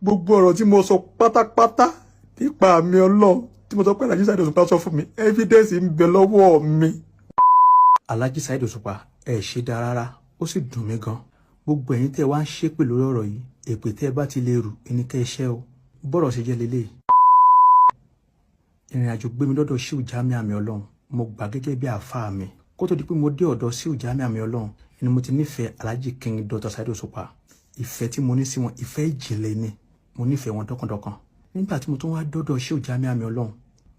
Gbogbo ọ̀rọ̀ tí mo sọ pátápátá nípa àmì Ọlọ́run tí mo sọ pé Alhaji Saheed Òṣùpá sọ fún mi, evidence ń bẹ lọ́wọ́ mi. Alhaji Saheed Òṣùpá, ẹ ṣe dáa rárá, ó sì dùn mí gan. Gbogbo ẹ̀yin tẹ́ wá ń ṣépè lórí ọ̀rọ̀ yìí, èpè tẹ́ ẹ bá ti lè rù ẹni kẹ́ ẹ ṣẹ́ o. Bọ́rọ̀ ṣe jẹ́ lélẹ́yìí. Ìrìn àjò gbé mi lọ́dọ̀ Ṣíù Jamiu Àmì Ọlọ́run. Mo gbà gẹ́gẹ́ bí àáfàá mi. Kó tó di pé mo dé ọ̀dọ̀ Ṣíù Jamiu Àmì Ọlọ́run ni mo ti nífẹ̀ẹ́ Alhaji King Dr. Saheed Òṣùpá. Ìfẹ́ tí mo ní sí wọn, ìfẹ́ ìjìnlẹ̀ ni. Mo nífẹ̀ẹ́ wọn dọ́kàndọ́kàn. Nígbà tí mo tún wá dọ́dọ̀ Ṣíù Jamiu Àmì Ọlọ́run,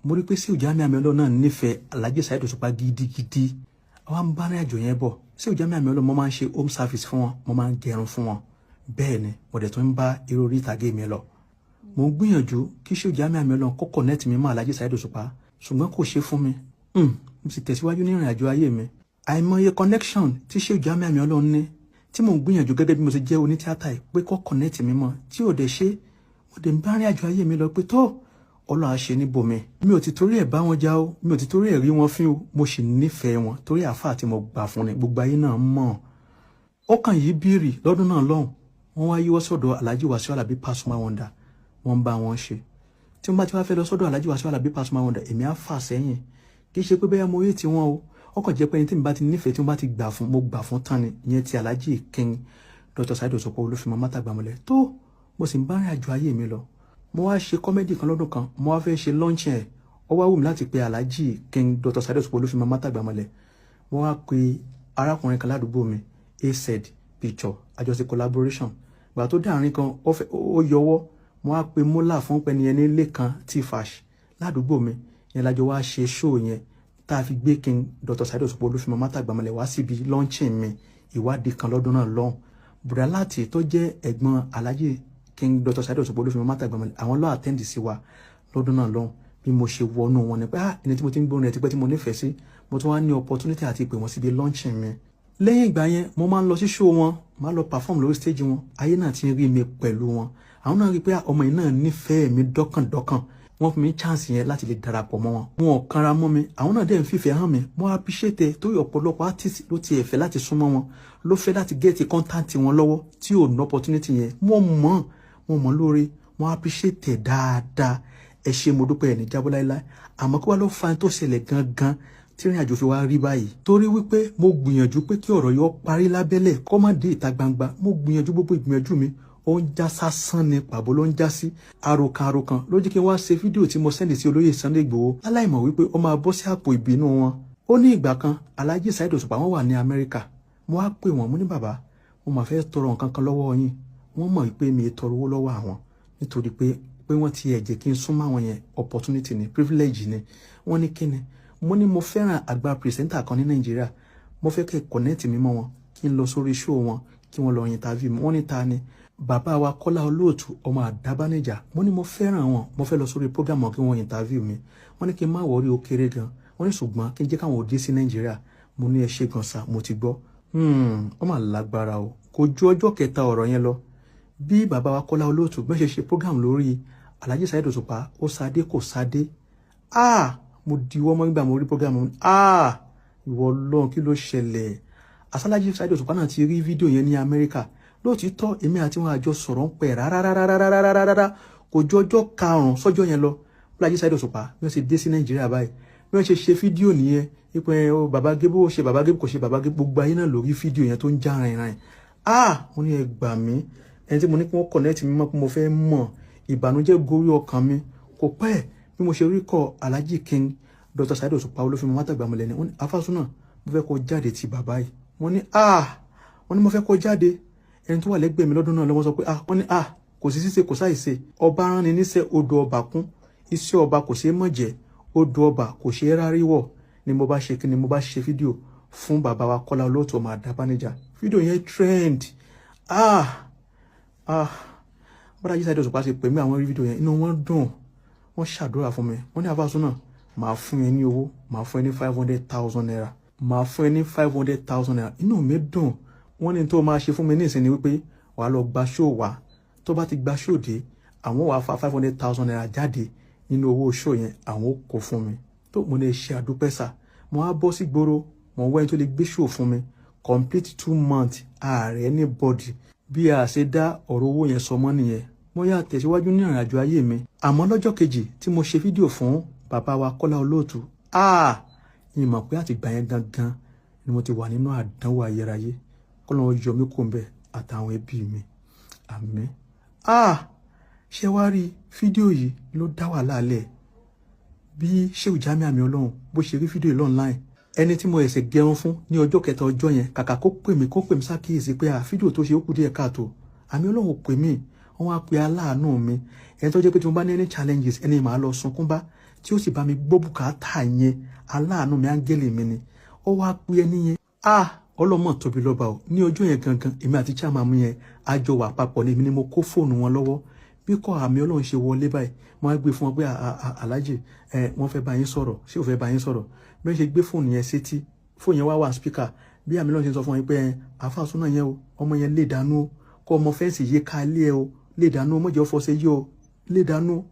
mo rí pé Ṣíù Jamiu Àmì Ọlọ́run náà nífẹ̀ẹ́ Alhaji Saheed Òṣùpá gidigidi. Àwa ń bá ní àjò yẹn bọ̀. Ṣíù Jamiu Àmì Ọlọ́run, mo máa ń ṣe home service fún wọn, mo máa ń gẹrun fún wọn. Bẹ́ẹ̀ ni mo dẹ̀ tún ń bá eré orí ìtàgé mi lọ. Mo ń gbìyànjú kí Ṣíù Jamiu Àmì Ọlọ́run kó connect mi mọ́ Alhaji Saheed Òṣùpá, ṣùgbọ́n kò ṣe fún mi. Mo sì tẹ̀síwájú ní ìrìn àjò ayé mi. Àìmọye connection tí Ṣíù Jamiu Àmì Ọlọ́run ní tí mò ń gbìyànjú gẹ́gẹ́ bí mo ṣe jẹ́ onítíátà yìí pé kó connect mi mọ́, tí ò dẹ̀ ṣe. Mo dẹ̀ ń bá ìrìn àjò ayé mi lọ pé tó Ọlọ́run á ṣe níbòmí. Mi ò ti torí ẹ̀ bá wọn já o, mi ò ti torí ẹ̀ rí wọn fín o. Mo sì nífẹ̀ẹ́ wọn torí àáfàá tí mo gbà fún ni, gbogbo ayé náà mọ̀. Ó kàn yí bírì lọ́dún náà lọ́hùn, wọ́n wá yíwọ́ sọ́dọ̀ Alhaji Wasiu Alabi Pasuma Wonder. Wọ́n ń bá wọn ṣe. Tí wọ́n bá ti wá fẹ́ lọ sọ́dọ̀ Alhaji Wasiu Alabi Pasuma Wonder, èmi á fà sẹ́yìn. Kì í ṣe pé bẹ́ẹ̀ mo yé tiwọn o, ó kàn jẹ́ pé ẹni tí mi bá ti nífẹ̀ẹ́, tí mo bá ti gbà fún, mo gbà fún tán ni. Ìyẹn ti Alhaji King Dr. Saheed Òṣùpá Olúfìmọ̀ Mátàgbàmọ́lẹ̀ tó. Mo sì ń bá ìrìn àjò ayé mi lọ. Mo wá ṣe comedy kan lọ́dún kan, mo wá fẹ́ ṣe launch ẹ̀. Ó wá wù mí láti pe Alhaji King Dr. Saheed Òṣùpá Olúfìmọ̀ Mátàgbàmọ́lẹ̀. Mo wá pe arákùnrin kan ládùúgbò mi, AZ Picture, àjọṣe collaboration. Gbà tó dáàrin kan, ó yọwọ́. Mo wá pe Mola fún pẹ́ni ẹni ilé kan T-Fash ládùúgbò mi yẹn, lájọ wá ṣe show yẹn tá a fi gbé King Dr. Saheed Òṣùpá Olúfìmọ̀ Mátàgbàmọ́lẹ̀ wá síbi launching mi, ìwádìí kan lọ́dún náà lọ́hùn. Bùrẹ́ láti tó jẹ́ ẹ̀gbọ́n Alhaji King Dr. Saheed Òṣùpá Olúfìmọ̀ Mátàgbàmọ́lẹ̀, àwọn ló attend sí wa lọ́dún náà lọ́hùn. Bí mo ṣe wọnú wọn ni pé, ah, ẹni tí mo ti ń gbóhùn rẹ̀ tipẹ́ tí mo nífẹ̀ẹ́ sí, mo tún wá ní opportunity àti pè wọ́n síbi launching mi. Lẹ́yìn ìgbà yẹn, mo máa ń lọ sí show wọn, máa lọ perform lórí stage wọn. Ayé náà ti ń rí mi pẹ̀lú wọn. Àwọn náà rí pé ọmọ yìí náà nífẹ̀ẹ́ mi dọ́kàndọ́kàn. Wọ́n fún mi chance yẹn láti lè darapọ̀ mọ́ wọn. Wọn ò kanra mọ́ mi, àwọn náà dẹ̀ ń fìfẹ́ hàn mi. Mo appreciate ẹ torí ọ̀pọ̀lọpọ̀ artist ló ti ẹ̀fẹ́ láti súnmọ́ wọn, ló fẹ́ láti get contact wọn lọ́wọ́ tí ò ní opportunity yẹn. Mo mọ̀ lórí, mo appreciate ẹ dáadáa. Ẹ ṣé, mo dúpẹ́, ẹ̀ ní jábọ́ láéláé. Àmọ́ kí wàá ló fa tó ṣẹlẹ̀ gangan tí ìrìn àjò fi wá rí báyìí? Torí wípé mo gbìyànjú pé kí ọ̀rọ̀ yọ parí lábẹ́lẹ̀, kó má dé ìta gbangba. Mo gbìyànjú, gbogbo ìgbìyànjú mi ó ń já sásán ni, pàbó ló ń já sí. Àròkàn àròkàn ló jẹ́ kí n wá ṣe fídíò tí mo send sí olóyè Sunday Igboho, láláìmọ̀ wípé ó máa bọ́ sí àpò ìbínú wọn. Ó ní ìgbà kan, Alhaji Saheed Òṣùpá, wọ́n wà ní Amẹ́ríkà. Mo wá pè wọ́n, mo ní, "Bàbá, mo máa fẹ́ tọrọ nǹkan kan lọ́wọ́ yín." Wọ́n mọ̀ wípé mi tọrọ owó lọ́wọ́ àwọn nítorí pé wọ́n ti ẹ̀ jẹ́ kí n súnmọ́ àwọn yẹn, opportunity ni, privilege ni. Wọ́n ní, "Kí ni?" Mo ní, "Mo fẹ́ràn àgbà presenter kan ní Nàìjíríà. Mo fẹ́ kẹ́ connect mi mọ́ wọn, kí n lọ sórí show wọn, kí wọ́n lọ interview mi." Wọ́n ní, "Ta ni?" "Bàbá wa Kọ́lá Olóòtú ọmọ Àdábánijà." Mo ní, "Mo fẹ́ràn wọn, mo fẹ́ lọ sórí program wọn kí wọ́n interview mi." Wọ́n ní kí n má worry, ó kéré gan. Wọ́n ní ṣùgbọ́n kí n jẹ́ káwọn ò dé sí Nàìjíríà. Mo ní, "Ẹ ṣé gan sa, mo ti gbọ́." Ó mà lágbára o. Kò ju ọjọ́ kẹta ọ̀rọ̀ yẹn lọ, bí bàbá wa Kọ́lá Olóòtú bí wọ́n ṣe ṣe program lórí Alhaji Saheed Òṣùpá, ó sadé kò sadé. Ah, mo diwọ́ mọ́ nígbà mo rí program. Ah, ìwọ Ọlọ́run, kí ló ṣẹlẹ̀? Alhaji Saheed Òṣùpá náà ti rí fídíò yẹn ní Amẹ́ríkà. Lóòtítọ́, èmi àti wọn àjọ sọ̀rọ̀ ń pẹ́ rárárárárárárá. Kò ju ọjọ́ karùn-ún sọ́jọ́ yẹn lọ, Alhaji Saheed Òṣùpá bí wọ́n ṣe dé sí Nàìjíríà báyìí, bí wọ́n ṣe ṣe fídíò nìyẹn ipò bàbá gébó ṣe bàbá gébó kò ṣe bàbá gébó. Gbogbo ayé náà lórí fídíò yẹn tó ń já rìnrìn. Ah, mo ní, ẹ gbà mí, ẹni tí mo ní kí wọ́n connect mi mọ́ pé mo fẹ́ mọ̀. Ìbànújẹ́ gorí ọkàn mi. Kò pẹ́, bí mo ṣe rí kọ Alhaji King Dr. Saheed Òṣùpá Olúfẹ́mi Mátàgbàmọ́lẹ̀ ni. Wọ́n ní, "Afásúnà, mo fẹ́ kó jáde ti bàbá yìí." Wọ́n ní, ah, wọ́n ní mo fẹ́ kó jáde. Ẹni tó wà lẹ́gbẹ̀ẹ́ mi lọ́dún náà lọ́wọ́ sọ pé, ah, wọ́n ní, ah, kò sí ṣíṣe, kò sáìṣe. Ọba rán ni níṣẹ́, odò ọba kún. Iṣẹ́ ọba kò ṣeé mọ̀ jẹ́, odò ọba kò ṣeé rárí wọ̀. Ni mo bá ṣe kí ni, mo bá ṣe fídíò fún bàbá wa Kọ́lá Olóòtú ọmọ Àdábánijà. Fídíò yẹn trend. Ah ah, bọ́dá Jísà Òṣùpá ṣe pè mí, àwọn rí fídíò yẹn, inú wọn dùn, wọ́n ṣàdúrà fún mi. Wọ́n ní, "Àfàsúnà, màá fún ẹ ní owó, màá fún ẹ ní ₦500,000, màá fún ẹ ní ₦500,000." Inú mi dùn. Wọ́n ní tó máa ṣe fún mi ní ìsinmi wípé wàá lọ gba show wá. Tó bá ti gba show dé, àwọn wàá fa ₦500,000 jáde nínú owó show yẹn, àwọn ó kó fún mi. Tó mo ní ṣe àdúpẹ́ sà. Mo á bọ́ sí gbòòrò, mo wá ẹni tó lè gbé show fún mi. Complete 2 months, ààrẹ anybody. Bí a ṣe dá ọ̀rọ̀ owó yẹn sọ mọ́ nìyẹn. Mo yà tẹ̀síwájú ní ìrìnàjò ayé mi. Àmọ́ lọ́jọ́ kejì tí mo ṣe fídíò fún bàbá wa Kọ́lá Olóòtú, ìmọ̀ pé àtìgbà yẹn gangan ni mo ti wà nínú àdánwò ayérayé. Kọ́lọ́run yọ mí kúrò ńbẹ̀ àtàwọn ẹbí mi, àmín. Ṣé wàá rí fídíò yìí ló dá wàhálà lẹ̀. Bí Shehu Jamiu Àmì Ọlọ́run bó ṣe rí fídíò yìí online, ẹni tí mo ẹ̀sẹ̀ gẹrun fún ní ọjọ́ kẹta ọjọ́ yẹn, kàkà kó pè mí sákìyèsí pé fídíò tó ṣe ó kù díẹ̀ káàtó, Àmì Ọlọ́run ò pè mí. Wọ́n wá pe aláàánú mi, ẹni tó jẹ́ pé tí mo bá ní any challenges, ẹni màá lọ sunkún bá, tí ó sì bá mi gbọ́ bùkátà yẹn, aláàánú mi, áńgẹ́lì mi ni. Ó wá pe ẹni yẹn. Ọlọ́mọ tóbi lọ́ba o. Ní ọjọ́ yẹn gangan, èmi àti chairman mi yẹn a jọ wà papọ̀ ní, èmi ni mo kó fóònù wọn lọ́wọ́. Bí kò Àmì Ọlọ́run ṣe wọlé báyìí, mo á gbé fún wọn pé, "Alájì ẹ, wọ́n fẹ́ bá yín sọ̀rọ̀." Ṣé ò fẹ́ bá yín sọ̀rọ̀? Bí wọ́n ṣe gbé fóònù yẹn sétí, fóònù yẹn wá wà speaker. Bí Àmì Ọlọ́run ṣe sọ fún wọn pé, "Àáfàá súnà yẹn o, ọmọ yẹn lè dànù o, kọ́ ọmọ fence yé ká lé ẹ o, lè dànù o, mọ̀jẹ̀ fọṣẹ yé o, lè dànù o."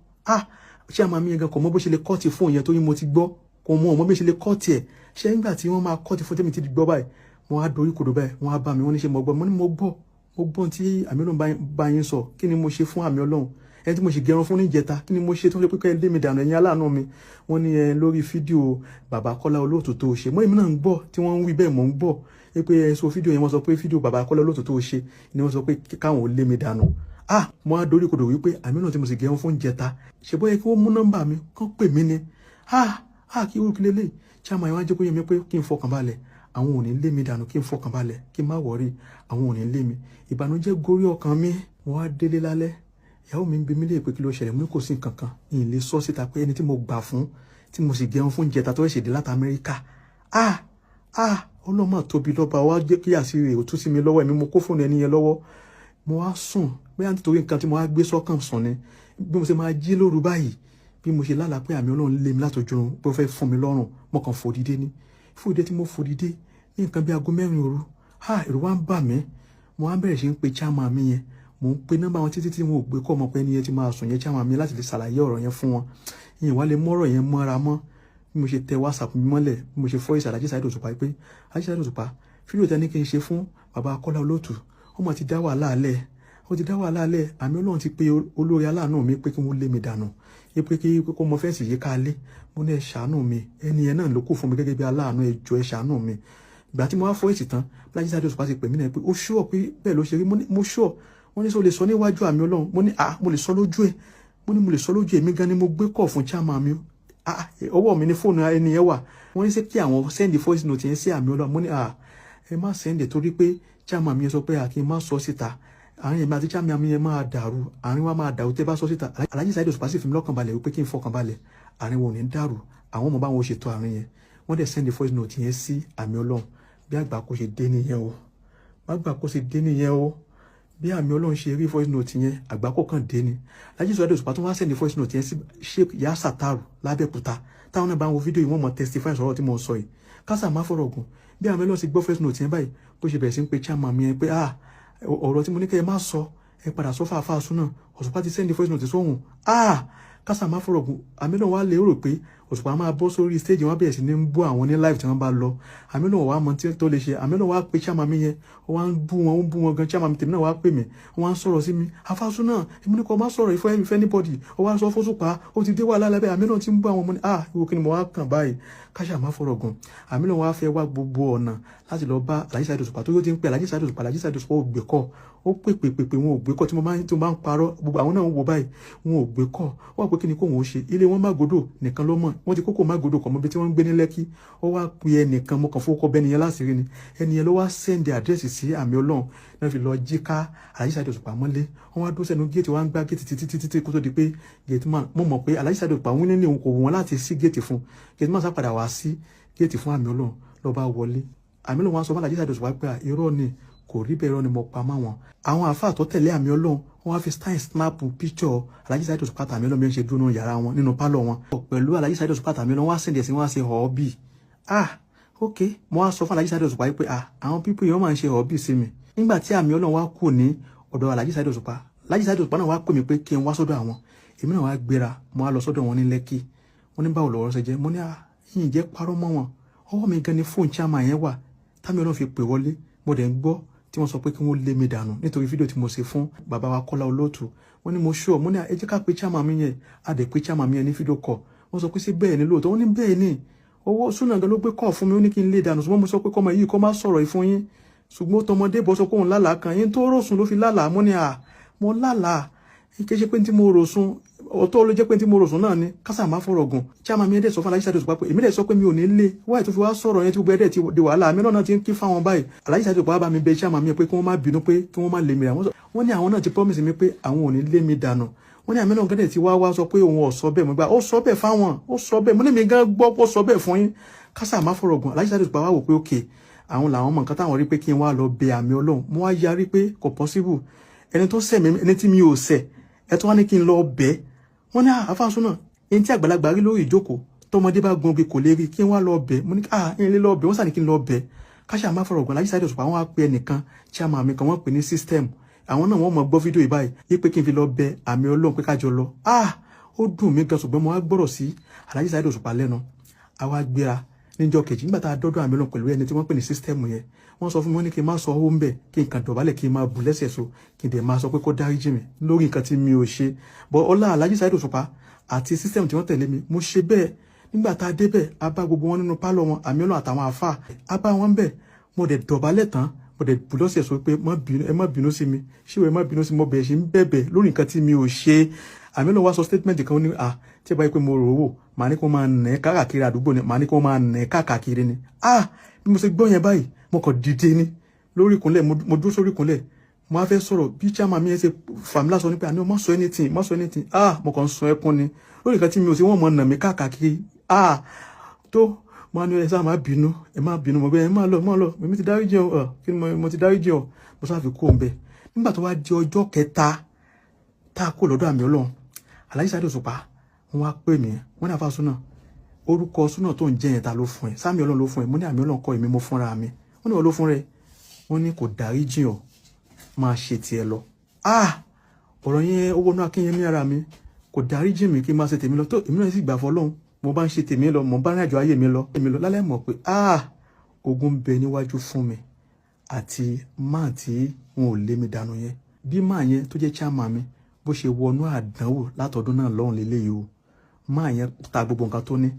Ṣé àmọ́ mi yẹn gan kò mọ bó ṣe lè cut fóònù yẹn, torí mo ti gbọ́, kò mọ ọmọ bí ṣe lè cut ẹ̀. Ṣé nígbà tí wọ́n máa cut fóònù tẹ́mi ti gbọ́ báyìí, wọ́n á dorí kodò báyìí, wọ́n á bá mi, wọ́n ní, "Ṣe mo gbọ́?" Mo ní, "Mo gbọ́, mo gbọ́ tí Àmì Ọlọ́run bá yín sọ. Kí ni mo ṣe fún Àmì Ọlọ́run, ẹni tí mo sì gẹrun fún níjẹta? Kí ni mo ṣe tó ń ṣe pé kẹ́ ẹ lé mi dànù, ẹ̀yin aláàánú mi?" Wọ́n ní, "Ẹ lórí fídíò bàbá Kọ́lá Olóòtú tó ṣe mọ́." Èmi náà ń gbọ́ tí wọ́n ń wí bẹ́ẹ̀, mò ń gbọ́ pé ẹ sọ fídíò yẹn, wọ́n sọ pé fídíò bàbá Kọ́lá Olóòtú tó ṣe ni wọ́n sọ pé káwọn ò lé mi dànù. Mo á dorí kodò wípé àmì náà tí mo sì gẹrun fún jẹta ṣe bóyá kí wọ́n mú nọ́mbà mi kán pè mí ni. Kí wọ́n kí lélẹ̀. Chairman yẹn wá jẹ́ kó yé mi pé kí n fọkàn balẹ̀, àwọn ò ní lé mi dànù, kí n fọkàn balẹ̀, kí n má worry, àwọn ò ní lé mi. Ìbànújẹ́ gorí ọkàn mi. Mo wá délé lálẹ́, ìyàwó mi ń bi mí léè pé kí ló ṣẹlẹ̀. Mo ní kò sí nǹkan kan, ìyìn lè sọ síta pé ẹni tí mo gbà fún, tí mo sì gẹrun fún jẹta, tó ṣèdí láti Amẹ́ríkà. Ọlọ́mọ tóbi lọ́ba wá jẹ́ kí àṣírí rẹ̀ ò tú sí mi lọ́wọ́. Èmi mo kó fóònù ẹni yẹn lọ́wọ́. Mo wá sùn, bóyá nítorí nǹkan tí mo wá gbé sọ́kàn sùn ni. Bí mo ṣe máa jí lóru báyìí, bí mo ṣe lálàá pé Àmì Ọlọ́run lé mi látọjú oorun, pé ó fẹ́ fún mi lọ́rùn. Mo kàn fò dìde ní fò dìde tí mo fò dìde ní nǹkan bí aago 4 òru. Ẹ̀rù wá ń bà mí. Mo wá bẹ̀rẹ̀ sí ń pe chairman mi yẹn. Mò ń pe nọ́mbà wọn títí tí wọn ò gbé kọ́. Ọmọ pé ẹni yẹn ti máa sùn yẹn, chairman mi, láti lè ṣàlàyé ọ̀rọ̀ yẹn fún wọn. Ìyẹn wá lè mọ́rọ̀ yẹn mọ́ra mọ́. Bí mo ṣe tẹ WhatsApp mi mọ́lẹ̀, bí mo ṣe fọ́ ìsàlẹ̀ Alhaji Saheed Òṣùpá pé, "Alhaji Saheed Òṣùpá, fídíò tẹ́ ní kí n ṣe fún bàbá Kọ́lá Olóòtú, ó mà ti dá wàhálà alẹ́, ó ti dá wàhálà alẹ́. Àmì Ọlọ́run ti pe olórí aláàánú mi pé kí wọ́n lé mi dànù, pé kí kó mọ fence yìí ká lé." Mo ní, "Ẹ ṣàánú mi, ẹni yẹn náà ló kù fún mi gẹ́gẹ́ bí aláàánú, ẹ jọ̀ọ́, ẹ ṣàánú mi." Ìgbà tí mo wá fọ́ èsì tán, Alhaji Saheed Òṣùpá ti pè mí náà pé ó sure pé bẹ́ẹ̀ ló ṣe rí. Mo sure. Wọ́n ní, sọ lè sọ níwájú Àmì Ọlọ́run? Mo ní, "Ah, mo lè sọ lójú ẹ̀." Mo ní, "Mo lè sọ lójú ẹ̀, mi gan ni mo gbé kọ̀ fún chairman mi. Ah, ọwọ́ mi ní fóònù ẹni yẹn wà." Wọ́n ní, ṣé kí àwọn send voice note yẹn sí Àmì Ọlọ́run? Mo ní, "Ah, ẹ má send, torí pé chairman mi yẹn sọ pé à kí n má sọ síta. Àárín èmi àti chairman mi yẹn máa dàrú, àárín wa máa dàrú tẹ́ bá sọ síta." Alhaji Saheed Òṣùpá sì fi mí lọ́kàn balẹ̀ wípé kí n fọkàn balẹ̀, àárín wọn ò ní dàrú, àwọn ọmọ báwọn ṣètò àárín yẹn. Wọ́n dẹ̀ send voice note yẹn sí Àmì Ọlọ́run. Bí àgbà kò ṣe dé nìyẹn o, bí àgbà kò ṣe dé nìyẹn o. Bí Àmì Ọlọ́run ṣe rí voice note yẹn, àgbákò kan dé ni. Alhaji Saheed Òṣùpá tó wá send voice note yẹn sí Sheikh Yasataru lábẹ́òkúta. Táwọn náà bá ń wo fídíò yìí, wọ́n mọ̀ testify sọ̀rọ̀ tí mo sọ yìí. Kásà má fọ̀rọ̀ gùn, bí Àmì Ọlọ́run ti gbọ́ voice note yẹn báyìí, bó ṣe bẹ̀rẹ̀ sí ń pe chairman mi yẹn pé, "Ah, ọ̀rọ̀ tí mo ní kẹ́ ẹ má sọ, ẹ padà sọ fàáfàá súnà, Òṣùpá ti send voice note sóhun." Ah, kásà má fọ̀rọ̀ gùn, Àmì Ọlọ́run wá lérò pé Òṣùpá máa bọ́ sórí stage, wọn bẹ̀rẹ̀ sí ní bú àwọn ní live tí wọ́n bá lọ. Àmì Ọlọ́run wá mọ tó lè ṣe. Àmì Ọlọ́run wá pe chairman mi yẹn, ó wá ń bú wọn, ó ń bú wọn gan. Chairman mi tèmi náà wá pè mí, wọ́n wá ń sọ̀rọ̀ sí mi, "Afásúnà, èmi ní kò má sọ̀rọ̀ ìfẹ́ ìfẹ́ anybody, ó wá sọ fọ́sùpá, ó ti dé wàhálà lábẹ́ Àmì Ọlọ́run ti ń bú àwọn ọmọ ní." Ah, ìwọ kí ni mo wá kàn báyìí? Káṣà má fọ̀rọ̀ gùn, Àmì Ọlọ́run wá fẹ́ wá gbogbo ọ̀nà láti lọ bá Alhaji Saheed Òṣùpá tó yóò ti ń pè Alhaji Saheed Òṣùpá. Alhaji Saheed Òṣùpá ò gbé kọ́. Ó pè pè pè pè, wọn ò gbé kọ́. Tí mo bá ń parọ́, gbogbo àwọn náà ń wo báyìí, wọn ò gbé kọ́. Wọ́n pé kí ni kóun ó ṣe? Ilé wọn Mágòdò nìkan ló mọ̀. Wọ́n ti kókò Mágòdò kọ̀ mọ́ bí tí wọ́n ń gbé ní Lẹ́kí. Ó wá pe ẹnìkan, mo kàn fowó bẹ́ni yẹn láṣìírí ni. Ẹni yẹn ló wá send address sí Àmì Ọlọ́run náà, fi lọ jí ká Alhaji Saheed Òṣùpá mọ́lé. Wọ́n wá dúró sẹ́nu géètì, wọ́n á gbá géètì títí títí títí kó tó di pé gate man, mo mọ̀ pé Alhaji Saheed Òṣùpá wọ́n nílé òun, kò wù wọ́n láti sí géètì fún gate man. Sá padà wá sí géètì fún Àmì Ọlọ́run, ló bá wọlé. Àmì Ọlọ́run wá sọ fún Alhaji Saheed Òṣùpá pé irọ́ ni, kò rí bẹ́ẹ̀, irọ́ ni mo pa mọ́ wọn. Àwọn àáfàá tó tẹ̀lé Àmì Ọlọ́run, wọ́n wá fi style snap picture Alhaji Saheed Òṣùpá àtàmì Ọlọ́run bí wọ́n ṣe dúró nínú yàrá wọn, nínú pálọ̀ wọn pẹ̀lú Alhaji Saheed Òṣùpá àtàmì Ọlọ́run. Wọ́n wá send ẹ̀ sí, wọ́n wá ṣe họ́ọ́bì. Ah, ok, mo wá sọ fún Alhaji Saheed Òṣùpá pé, ah, àwọn people yìí, wọ́n máa ń ṣe họ́ọ́bì sí mi. Nígbà tí Àmì Ọlọ́run wá kù ní ọ̀dọ̀ Alhaji Saheed Òṣùpá, Alhaji Saheed Òṣùpá náà wá pè mí pé kí n wá sọ́dọ̀ àwọn. Èmi náà wá gbéra, mo wá lọ sọ́dọ̀ wọn ní Lẹ́kì. Wọ́n ní, "Báwo lọ̀rọ̀ ṣe jẹ́?" Mo ní, "Ah, yìí jẹ́ parọ́ mọ́ wọn. Ọwọ́ mi gan ni fóònù chairman yẹn wà támi Ọlọ́run fi pè wọlé. Mo dẹ̀ ń gbọ́ Tí wọ́n sọ pé kí wọ́n lé mi dànù nítorí fídíò tí mo ṣe fún bàbá wa Kọ́lá Olóòtú. Wọ́n ní mo ṣọ́ mo ní ẹ jẹ́ ká pe chairman mi yẹn. A dẹ̀ pé chairman mi yẹn ní fídíò call. Wọ́n sọ pé sí bẹ́ẹ̀ ni lóòótọ́? Wọ́n ní bẹ́ẹ̀ ni, owó súnà gan ló gbé kọ́ fún mi. Ó ní kí n lé dànù, ṣùgbọ́n mo sọ pé kọ́mọ yìí kọ́ má sọ̀rọ̀ yìí fún yín, ṣùgbọ́n tọmọdé bọ́ sọ pé òun lálàá kan yín tó rọ̀sùn ló fi lálàá. Mo ní à mo lálàá, kì í ṣe pé tí mo rò sùn ọ̀tọ̀ ló jẹ́ pé tí mo rò sùn náà ni. Kásà má fọ̀rọ̀ gùn, chairman mi ẹ̀dẹ̀ sọ fún Alhaji Saheed Òṣùpá pé èmi dẹ̀ sọ pé mi ò ní lé wáyé tó fi wá sọ̀rọ̀ yẹn tí gbogbo ẹ̀dẹ̀ ti di wàhálà. Àmì náà ti ń kí fáwọn báyìí. Alhaji Saheed Òṣùpá bá mi bẹ̀ chairman mi pé kí wọ́n má bínú, pé kí wọ́n má lé mi rà. Wọ́n ní àwọn náà ti promise mi pé àwọn ò ní lé mi dànù. Wọ́n ní àmì náà gẹ́dẹ̀ tí wá wá sọ pé òun ò sọ bẹ́ẹ̀. Mo gbà ó sọ bẹ́ẹ̀ fáwọn, ó sọ bẹ́ẹ̀. Mo ní mi gan gbọ́ ó sọ bẹ́ẹ̀ fún yín. Kásà má fọ̀rọ̀ gùn, Alhaji Saheed Òṣùpá wá wò pé okay, àwọn làwọn mọ̀ nǹkan táwọn rí pé kí n wá lọ bẹ àmì Ọlọ́run. Mo wá yarí pé kò possible. Ẹni tó ṣẹ̀ mí, ẹni tí mi ò ṣẹ̀, ẹ tó wá ní kí n lọ bẹ̀. Wọ́n ní àfáàsùn náà, ẹni tí àgbàlagbà rí lórí ìjókòó, tọmọdé bá gun ogi kò lè rí. Kí n wá lọ bẹ̀? Mo ní ah, ń lè lọ bẹ̀. Wọ́n sà ní kí n lọ bẹ̀. Káṣá má fọ̀rọ̀ gùn, Alhaji Saheed Òṣùpá wọ́n wá pe ẹnìkan, chairman mi kan, wọ́n pè ní System. Àwọn náà wọ́n mọ̀ gbọ́ fídíò yìí báyìí yí pé kí n fi lọ bẹ̀ àmì Ọlọ́run pé kájọ lọ. Ah, ó dùn mí gan, ṣùgbọ́n mo wá gbọ́rọ̀ sí Alhaji Saheed Òṣùpá lẹ́nu. Àwa gbéra níjọ́ kejì. Nígbà tá a dọ́dọ̀ àmì Ọlọ́run pẹ̀lú ẹni tí wọ́n pè ní System yẹn, wọ́n sọ fún mi, wọ́n ní kí n má sọ owó ń bẹ̀, kí n kàn dọ̀bálẹ̀, kí n máa bù lẹ́sẹ̀ so, kí n dẹ̀ máa sọ pé kó dáríjì mi lórí nǹkan tí mi ò ṣe bọ́. Ọlá Alhaji Saheed Òṣùpá àti System tí wọ́n tẹ̀lé mi, mo ṣe bẹ́ẹ̀. Nígbà tá a débẹ̀, a bá gbogbo wọn nínú pálọ̀ wọn, àmì Ọlọ́run àtàwọn àfà, a bá wọn bẹ̀. Mo dẹ̀ dọ̀bálẹ̀ tán, mo dẹ̀ bù lọ́sẹ̀ sọ pé ẹ má bínú sí mi, ṣé ẹ má bínú sí mi? Mo bẹ̀rẹ̀ sí ń bẹ̀bẹ̀ lórí nǹkan tí mi ò ṣe. Àmì Ọlọ́run wá sọ statement kan ní à tí ẹ bá yẹ pé mo rò ó wò, màá ní kó máa nà ẹ́ káàkiri àdúgbò ni, màá ní kó máa nà ẹ́ káàkiri ni. Ah, bí mo ṣe gbọ́ yẹn báyìí, mo kàn dìde ní lórí ìkúnlẹ̀. Mo dúró sórí ìkúnlẹ̀, mo á fẹ́ sọ̀rọ̀. Bí chairman mi yẹn ṣe fà mí lásán ní pé àní o má sọ anything, má sọ anything. Ah, mo kàn ń sun ẹkún ni lórí nǹkan tí mi ò sí. Wọ́n mọ̀ nà mí káàkiri. Ah, tó mo á ní ẹ sáà má bínú, ẹ má bínú. Mo gbé ẹ má lọ, má lọ, èmi ti dáríjì ọ. Kí ni mo ti dáríjì ọ. Mo sáà fi kó ń bẹ. Nígbà tó wá di ọjọ́ kẹta tá a kó lọ́dọ̀ àmì Ọlọ́run, Alhaji Saheed Òṣùpá, wọ́n wá pè mí. Wọ́n ní àfa súnà, orúkọ súnà tó ń jẹ́ yẹn, ta ló fún ẹ? Sáàmì Ọlọ́run ló fún ẹ? Mo ní àmì Ọlọ́run kọ́, èmi mo fúnra mi. Wọ́n ní wọ́n ló fún rẹ. Wọ́n ní kò dáríjì ọ, máa ṣe tiẹ̀ lọ. Ah, ọ̀rọ̀ yẹn ó wọnú akínyẹmí ara mi. Kò dáríjì mi, kí n máa ṣe tèmi lọ. Tó èmi náà sì gbà fọlọ́run, mo bá ń ṣe tèmi lọ, mo bá rìn àjò ayé mi lọ, èmi lọ lálẹ́ mọ̀ pé ah, ogun ń bẹ níwájú fún mi àti máà tí wọn ò lé mi dànù yẹn. Bí máà yẹn tó jẹ́ chairman mi bó ṣe wọnú àdánwò látọdún náà lọ́hùn lélẹ́yìí o. Máà yẹn ta gbogbo nǹkan tó ní,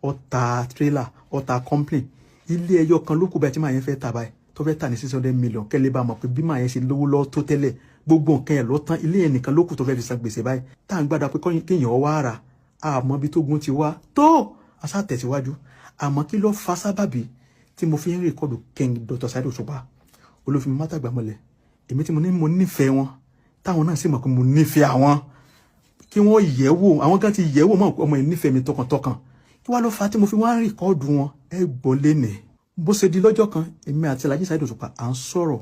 ó ta trailer, ó ta company, ilé ẹyọ kan ló kù báyìí tí máà yẹn fẹ́ ta báyìí, tó fẹ́ tà ní 600 million. Kẹ́lẹ́ bá mọ̀ pé bí máà yẹn ṣe lówó lọ́wọ́ tó tẹ́lẹ̀, gbogbo nǹkan ẹ̀ ló tán. Ilé yẹn nìkan ló kù tó fẹ́ fi san gbèsè báyìí, tá à ń gbàdá pé kéèyàn wá rà. Àmọ́ bí tógun ti wá tó asá tẹ̀síwájú. Àmọ́ kí ló fa sábàbí tí mo fi ń record King Dr. Saheed Òṣùpá olófin mátàgbàmọ́lẹ̀? Èmi tí mo ní mo nífẹ̀ẹ́ wọn, táwọn náà sì mọ̀ pé mo nífẹ̀ẹ́ àwọn, kí wọ́n yẹ̀ wò. Àwọn kan ti yẹ̀ wò mọ̀ ọmọ yìí nífẹ̀ẹ́ mi tọkàntọkàn. Kí wàá ló fa tí mo fi wá ń record wọn? Ẹ gbọ́ lénìí. Bó ṣe di lọ́jọ́ kan, èmi àti Alhaji Saheed Òṣùpá à ń sọ̀rọ̀.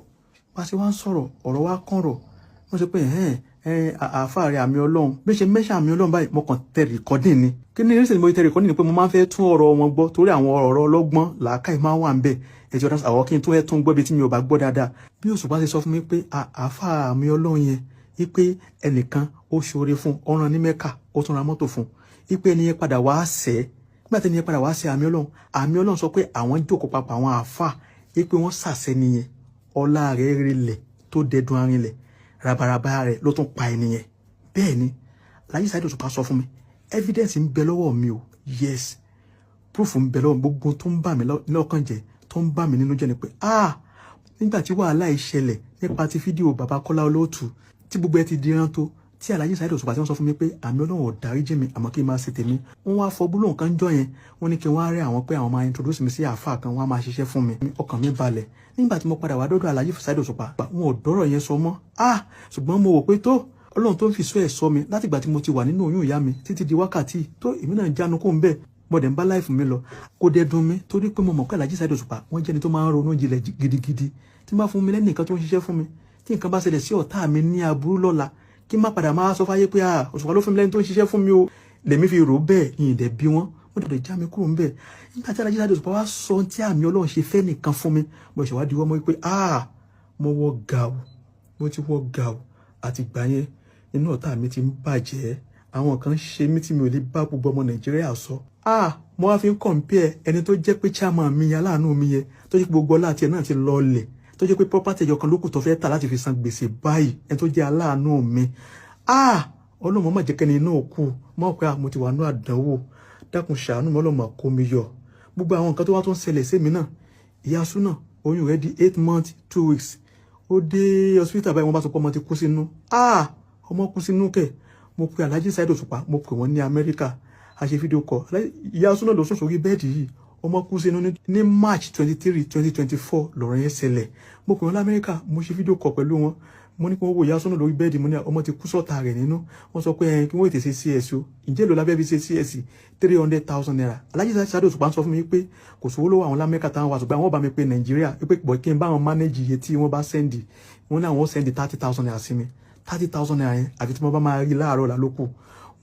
Bá a ṣe wá ń sọ̀rọ̀, ọ̀rọ̀ wa kànrọ̀. Wọ́n sọ pé ẹ̀hẹ́n ẹ̀ àáfàá rẹ̀ àmì Ọlọ́run, bí ṣe mẹ́ṣà àmì Ọlọ́run báyìí, mo kàn tẹ recording ni. Kí ni reason mo tẹ recording ni pé mo máa ń fẹ́ tún ọ̀rọ̀ wọn gbọ́, torí àwọn ọ̀rọ̀ ọlọ́gbọ́n làákàyè máa ń wà ń bẹ̀. Ẹ̀jọ̀ dáṣà àwọn kí n tó ẹ̀ tún gbọ́ bí tí mi ò bá gbọ́ dáadáa. Bí Òṣùpá ṣe sọ fún mi pé àáfàá àmì Ọlọ́run yẹn, wípé ẹnìkan ó ṣoore fún ọ̀ràn ní Mẹ́kà, ó tún ra mọ́tò fún, wípé ẹni yẹn padà wá sẹ́. Nígbà tí ẹni yẹn padà wá sẹ́ àmì Ọlọ́run, àmì Ọlọ́run sọ pé àwọn jókòó papọ̀, àwọn àáfàá, wípé wọ́n sàṣẹ nìyẹn, ọlá rẹ̀ rinlẹ̀ tó dẹdun arinlẹ̀, rabaraba rẹ̀ ló tún pa ẹni yẹn. Bẹ́ẹ̀ ni Alhaji Saheed Òṣùpá sọ fún mi. Evidence ń bẹ lọ́wọ́ mi o. Yes, proof ń bẹ lọ́wọ́. Gbogbo tó ń bà mí lọ́kàn jẹ́, tó ń bà mí nínú jẹ́ ni pé ah, nígbà tí wàhálà yìí ṣẹlẹ̀ nípa ti fídíò bàbá Kọ́lá Olóòtú, tí gbogbo ẹ ti diran tó, tí Alhaji Saheed Òṣùpá tí wọ́n sọ fún mi pé àmì Ọlọ́run ò dáríjì mi, àmọ́ kí n máa ṣe tèmi. Wọ́n wá fọ gbólóhùn kan jọ yẹn, wọ́n ní kí wọ́n á rí àwọn pé àwọn máa introduce mi sí àáfàá kan, wọ́n á máa ṣiṣẹ́ fún mi. Ọkàn mi balẹ̀. Nígbà tí mo padà wá dọ́dọ̀ Alhaji Saheed Òṣùpá, wọn ò dọ́rọ̀ yẹn sọ mọ́. Ah, ṣùgbọ́n mo wò pé tó Ọlọ́run tó ń fi sọ ẹ̀ sọ mi látìgbà tí mo ti wà nínú oyún ìyá mi títí di wákàtí tó èmi náà jánu kó ń bẹ́ẹ̀, mo dẹ̀ ń bá life mi lọ. Kò dẹ̀ dùn mí, torí pé mo mọ̀ pé Alhaji Saheed Òṣùpá, wọ́n jẹ́ni tó máa ń ronú jinlẹ̀ gidigidi. Tí bá fún mi lẹ́nìkan tó ń ṣiṣẹ́ fún mi, tí nǹkan bá ṣẹlẹ̀ sí ọ̀tá mi ní aburú lọ́la, kí n má padà máa sọ fáyé pé ah, Òṣùpá ló fún mi lẹ́ni tó ń ṣiṣẹ́ fún mi o. Lèmi fi rò bẹ́ẹ̀, yìnyín dẹ̀ bí wọ́n wọ́n dẹ̀ já mi kúrò ń bẹ̀. Nígbà tí Alhaji Saheed Òṣùpá wá sọ tí àmì Ọlọ́run ṣe fẹ́ nìkan fún mi, mo ṣe wá di wọ́n mọ́ pé ah, mo wọ gàù, mo ti wọ gàù. Àti gbà yẹn, inú ọ̀tá mi ti ń bàjẹ́. Àwọn kan ṣe mí tí mi ò lè bá gbogbo ọmọ Nàìjíríà sọ. Ah, mo wá fi ń compare ẹni tó jẹ́ pé chairman mi yẹn, aláàánú mi yẹn, tó jẹ́ pé gbogbo ọlá àti ẹ̀ náà ti lọlẹ̀, tó Tó jẹ́ pé property ẹyọ kan ló kù tó fẹ́ tà láti fi san gbèsè báyìí, ẹni tó jẹ́ aláàánú mi, ah, Ọlọ́mọ má jẹ́ kẹ́ni inú òkú mọ́ pé mo ti wà ní àdánwò. Dákun, ṣàánú mi, Ọlọ́mọ kó mi yọ. Gbogbo àwọn nǹkan tó wá tó ń ṣẹlẹ̀ sí mi náà, ìyá súnà, oyún rẹ̀ di 8 months 2 weeks, ó dé hospital báyìí, wọ́n bá sọ pé ọmọ ti kú sínú. Ah, ọmọ kú sínú kẹ̀. Mo pe Alhaji Saheed Òṣùpá, mo pè wọ́n ní Amẹ́ríkà, a ṣe video call. Ìyá súnà ló sùn sórí bed yìí, ọmọ kú sínú. Ní March 23, 2024 lọ̀rọ̀ yẹn ṣẹlẹ̀. Mo pè wọ́n lamẹ́ríkà, mo ṣe video call pẹ̀lú wọn. Mo ní kí wọ́n wo ìyá súnà lórí bed. Mo ní ọmọ ti kú sọ́ta rẹ̀ nínú. Wọ́n sọ pé ẹ kí wọ́n tètè ṣe CS o. Ǹjẹ́ èlò lábẹ́ fi ṣe CS? ₦300,000. Alhaji Saheed Òṣùpá ń sọ fún mi pé kò sówó lọ́wọ́ àwọn lamẹ́ríkà táwọn wà, ṣùgbọ́n àwọn bá mi pé Nàìjíríà pé pọ̀ kí n bá wọn manage iye tí wọ́n bá send. Wọ́n ní àwọn send ₦30,000 sí mi. ₦30,000 yẹn, àfi tí mo bá máa rí láàárọ̀ là lókù.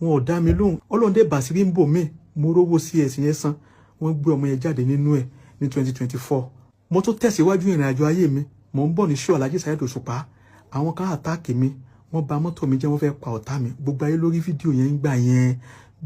Wọn ò dá mi lóhùn. Ọlọ́run dé bàṣírí ń bò mí, mo rówó CS yẹn san, wọ́n gbé ọmọ yẹn jáde nínú ẹ̀ ní 2024. Mo tún tẹ̀síwájú ìrìn àjò ayé mi. Mò ń bọ̀ ní show Alhaji Saheed Òṣùpá, àwọn kan attack mi, wọ́n bà mọ́tò mi jẹ́, wọ́n fẹ́ pa ọ̀tá mi. Gbogbo ayé lórí fídíò yẹn ń gbà yẹn.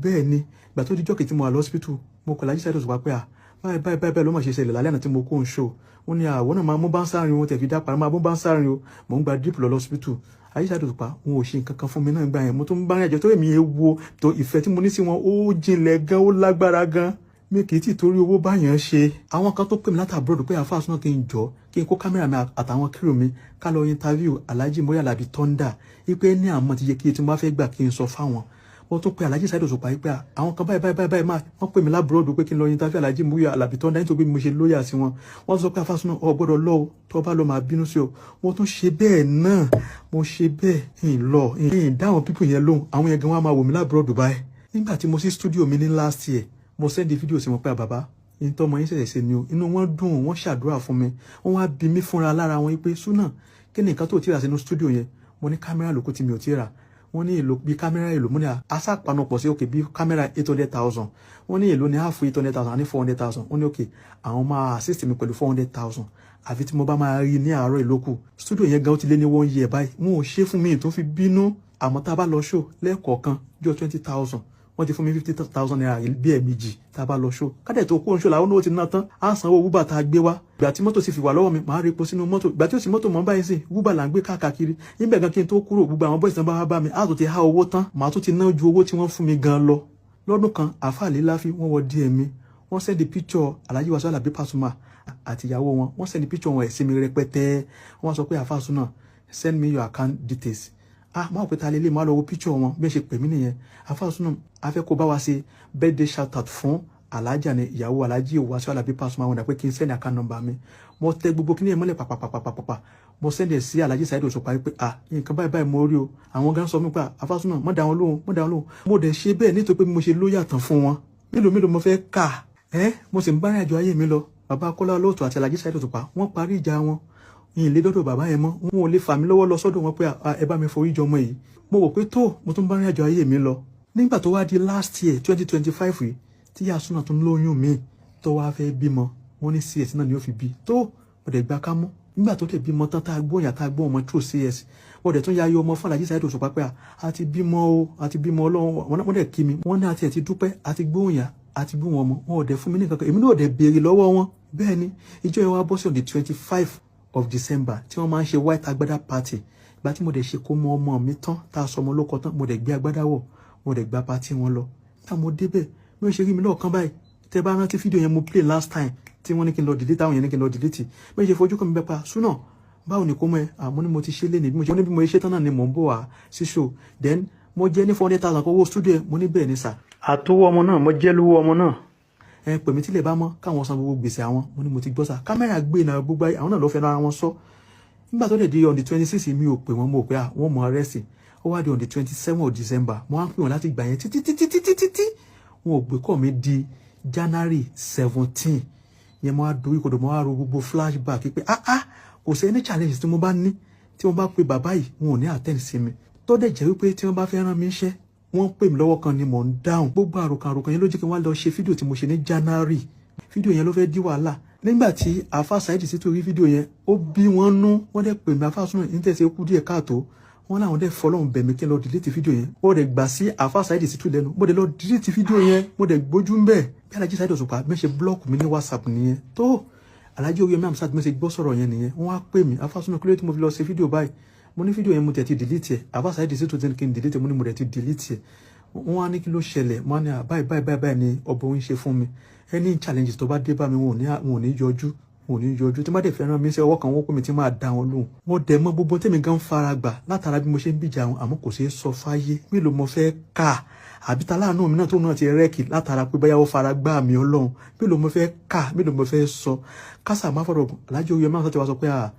Bẹ́ẹ̀ ni ìgbà tó di jọ́kì tí mo wà lọ́sípítù, mo kọ̀ Alhaji Saheed Òṣùpá pé à báyìí báyìí báyìí báyìí ló mà ṣe ṣẹlẹ̀ lálẹ́ àná tí mo kó ń show. Wọ́n ní àwọn náà máa mú bá ń sárin wọn tẹ̀ fi dá parí, máa mú bá ń sárin o. Mò ń gba drip lọ lọ́sípítù. Alhaji Saheed Òṣùpá, wọn ò ṣe nǹkan kan fún mi náà gbà yẹn. Mo tún bá rìn àjò tó èmi wo tó ìfẹ́ tí mo ní sí wọn, ó jinlẹ̀ gan, ó lágbára gan. Mi kì í tì torí owó báyàn ṣe. Àwọn kan tó pè mí láti abroad pé àfáà súná, kí n jọ, kí n kó kámẹ́rà mi àtàwọn crew mi ká lọ interview Alhaji Muri Alabi Thunder, wípé ní àmọ́ ti yẹ kí tí mo bá fẹ́ gbà kí n sọ fáwọn. Wọ́n tún pe Alhaji Saheed Òṣùpá wípé àwọn kan báyìí báyìí báyìí máa wọ́n pè mí l'abroad pé kí n lọ interview Alhaji Muri Alabi Thunder nítorí bí mo ṣe lóyà sí wọn. Wọ́n sọ pé àfáà súná, ò gbọ́dọ̀ lọ o, tó bá lọ máa bínú sí o. Wọ́n tún ṣe bẹ́ẹ̀ náà, mo ṣe bẹ́ẹ̀ ń lọ ń dá àwọn people yẹn lóhùn. Àwọn yẹn gan wọn máa wò mí l'abroad báyìí. Nígbà tí mo sí studio mi ní last year, mo send fídíò sí wọn pé bàbá ìtọ́mọ yín ṣẹ̀ṣẹ̀ ṣe ni o. Inú wọn dùn, wọ́n ṣàdúrà fún mi. Wọ́n wá bí mi fúnra lára wọn pé súnà, kí ni nǹkan tó ti rà sínú studio yẹn? Mo ní kámẹ́rà lóko tí mi ò ti rà. Wọ́n ní èlò bí kámẹ́rà èlò? Mo ní aṣápanupọ̀ sí òkè bí kámẹ́rà 800,000. Wọ́n ní èlò ní half 800,000, ní 400,000. Wọ́n ní òkè, àwọn máa assist mi pẹ̀lú 400,000, àfi tí mo bá máa rí ní àárọ̀ ìlókù. Studio yẹn gan ó ti lé ní one year báyìí, wọn ò ṣe fún mi tó fi bínú. Àmọ́ tá a bá lọ show lẹ́ẹ̀kọ̀ọ̀kan jọ 20,000, wọ́n ti fún mi ₦50,000 bí ẹ̀ẹ̀mejì tá a bá lọ show. Kádẹ̀ tó kó ń show làwọn náà ti ná tán, á sanwó Uber tá a gbé wá. Ìgbà tí mọ́tò sì fi wà lọ́wọ́ mi, màá rí epo sínú mọ́tò. Ìgbà tí ó sì mọ́tò mọ́ báyìí sí, Uber là ń gbé káàkiri níbẹ̀ gan. Kí n tó kúrò, gbogbo àwọn boys náà bá wá bá mi, á tó ti há owó tán, màá tún ti ná ju owó tí wọ́n fún mi gan lọ. Lọ́dún kan, àáfàá líláfi wọ́n wọ DM mi, wọ́n send picture Alhaji Wasiu Alabi Pasuma àti ìyàwó wọn. Wọ́n send picture wọn ẹ̀ sí mi rẹpẹtẹ. Wọ́n sọ pé àáfàá súnà, send me your account details. Ah, máa pẹ́ ta lélẹ̀, máa lọ wo picture wọn. Bí ẹ ṣe pè mí nìyẹn. Àáfàá súnà, a fẹ́ kó bá wa ṣe birthday shout out fún alájà ni ìyàwó Alhaji Wasiu Alabi Pasuma. Wọn dà pé kí n send account number mi. Mo tẹ gbogbo kí ni ẹ mọ́lẹ̀ pàpàpàpàpà, mo send ẹ̀ sí Alhaji Saheed Òṣùpá pé ah, nǹkan báyìí báyìí mo rí o. Àwọn gan sọ fún mi pé àáfàá súnà, mọ́ dá wọn lóhùn, mọ́ dá wọn lóhùn. Mo dẹ̀ ṣe bẹ́ẹ̀ nítorí pé mo ṣe lóyà tán fún wọn. Mélòó mélòó mo fẹ́ kà ẹ́? Mo sì ń bá ìrìnàjò ayé mi lọ. Bàbá Kọ́lá Olóòtú àti Alhaji Saheed Òṣùpá, wọ́n parí ìjà wọn. Yìí lé dọ́dọ̀ bàbá yẹn mọ́, wọn ò lè fà mí lọ́wọ́ lọ sọ́dọ̀ wọn pé ẹ bá mi forí jọ ọmọ yìí. Mo wò pé tó mo tún bá ìrìnàjò ayé mi lọ. Nígbà tó wá di last year, 2025 yìí, tí Yasuna tún lóyún mi, tó wá fẹ́ bímọ, wọ́n ní CS náà ni ó fi bí. Tó mo dẹ̀ gba ká mú. Nígbà tó dẹ̀ bímọ tán, tá a gbóyàn, tá a gbọ́ ọmọ through CS, wọ́n dẹ̀ tún ya ayọ̀ ọmọ fún Alhaji Saheed Òṣùpá pé a ti bímọ o, a ti bímọ. Ọlọ́run, wọ́n dẹ̀ kí mi. Wọ́n ní àti ẹ̀ ti dúpẹ́, àti gbóyàn, àti gbóhùn ọmọ. Wọn ò dẹ̀ fún mi ní kankan, èmi náà ò dẹ̀ béèrè lọ́wọ́ wọn. Bẹ́ẹ̀ ni ìjọ yẹn wá bọ́ sí on the 25 of December tí wọ́n máa ń ṣe white agbádá party. Ìgbà tí mo dẹ̀ ṣe kó mọ ọmọ mi tán, tá a sọ ọmọ lóko tán, mo dẹ̀ gbé agbádá wọ̀, mo dẹ̀ gba party wọn lọ. Tá mo débẹ̀, bí wọ́n ṣe rí mi lọ́ọ̀kan báyìí, tẹ́ bá rántí fídíò yẹn mo play last time tí wọ́n ní kí n lọ delete, táwọn yẹn ní kí n lọ delete, bí wọ́n ṣe fojú kan mi bẹ́ẹ̀ pa súnà, báwo ni kò mọ̀ ẹ́? Àmọ́ ní mo ti ṣe léni, bí mo ṣe ní bí mo ṣe tán náà ni mò ń bọ̀ wá sí show. Then mo jẹ́ ní 400,000 kó owó studio ẹ̀. Mo ní bẹ́ẹ̀ ni sà. Àtọwọ́ ọmọ náà mo jẹ́ lówó ọmọ náà. Ẹ pè mí tílẹ̀ bá mọ́ káwọn san gbogbo gbèsè àwọn. Mo ní mo ti gbọ́ sà. Kámẹ́rà gbé náà, gbogbo àwọn náà ló fẹ́ ara wọn sọ. Nígbà tó dẹ̀ di on the 26, mi ò pè wọ́n. Mo pé wọ́n mọ arrest. Ó wá di on the 27 of December, mo wá ń pè wọ́n láti gbà yẹn títí títí títí títí, wọn ò gbé kọ́ mi. Di January 17 yẹn, mo wá dorí kodò, mo wá ro gbogbo flashback pé ah ah, kò sí any challenge tí mo bá ní, tí mo bá pe bàbá yìí, wọn ò ní attend sí mi. Tó dẹ̀ jẹ́ wípé tí wọ́n bá fẹ́ rán mi iṣẹ́, wọ́n pè mí lọ́wọ́ kan ni mò ń dáhùn. Gbogbo àròkàn àròkàn yẹn ló jẹ́ kí wọ́n lọ ṣe fídíò tí mo ṣe ní January. Fídíò yẹn ló fẹ́ dí wàhálà. Nígbà tí àfa Saheed Shittu rí fídíò yẹn, ó bí wọ́n nú. Wọ́n dẹ̀ pè mí, àfa súnà ní tẹ̀sí kú díẹ̀ káàtó. Wọ́n láwọn dẹ̀ fọlọ́run bẹ̀ mí kí n lọ delete fídíò yẹn. Wọ́n dẹ̀ gbà sí àfa Saheed Shittu lẹ́nu. Mo dẹ̀ lọ delete fídíò yẹn, mo dẹ̀ gbójú ń bẹ̀. Bí Alhaji Saheed Òṣùpá bí wọ́n ṣe block mi ní WhatsApp nìyẹn. Tó Alhaji Oríyọmí Hamzat, mo ṣe gbọ́ sọ̀rọ̀ yẹn nìyẹn. Wọ́n á pè mí, "Afásúná, kí ló tí mo fi lọ ṣe fídíò báyìí?" Mo ní fídíò yẹn, mo tẹ̀ ti delete ẹ̀. Àbá Saheed Shittu ti ní kí n delete ẹ̀. Mo ní mo tẹ̀ ti delete ẹ̀. Wọ́n á ní kí ló ṣẹlẹ̀? Wọ́n á ní báyìí báyìí báyìí báyìí ni ọbọ̀ ń ṣe fún mi. Any challenges tó bá dé bá mi, wọn ò ní yọjú, wọn ò ní yọjú. Tí má dẹ̀ fẹ́ràn mi sí ọwọ́ kan, wọ́n pè mí tí máa dá wọn lóhùn. Wọ́n dẹ̀ mọ́ gbogbo tèmi gan fara gbà látara bí mo ṣe ń bìjà wọn, àmọ́ kò ṣeé sọ fáyé. Mélòó mo fẹ́ kà? Àbí ta láàánú mi náà tó náà ti rẹ́ẹ̀kì látara pé báyàwó fara gbá mi Ọlọ́run? Mélòó mo fẹ́ kà? Mélòó mo fẹ́ sọ? Kásà má fọ̀rọ̀ gùn. Alhaji Oríyọmí Hamzat ti wá sọ pé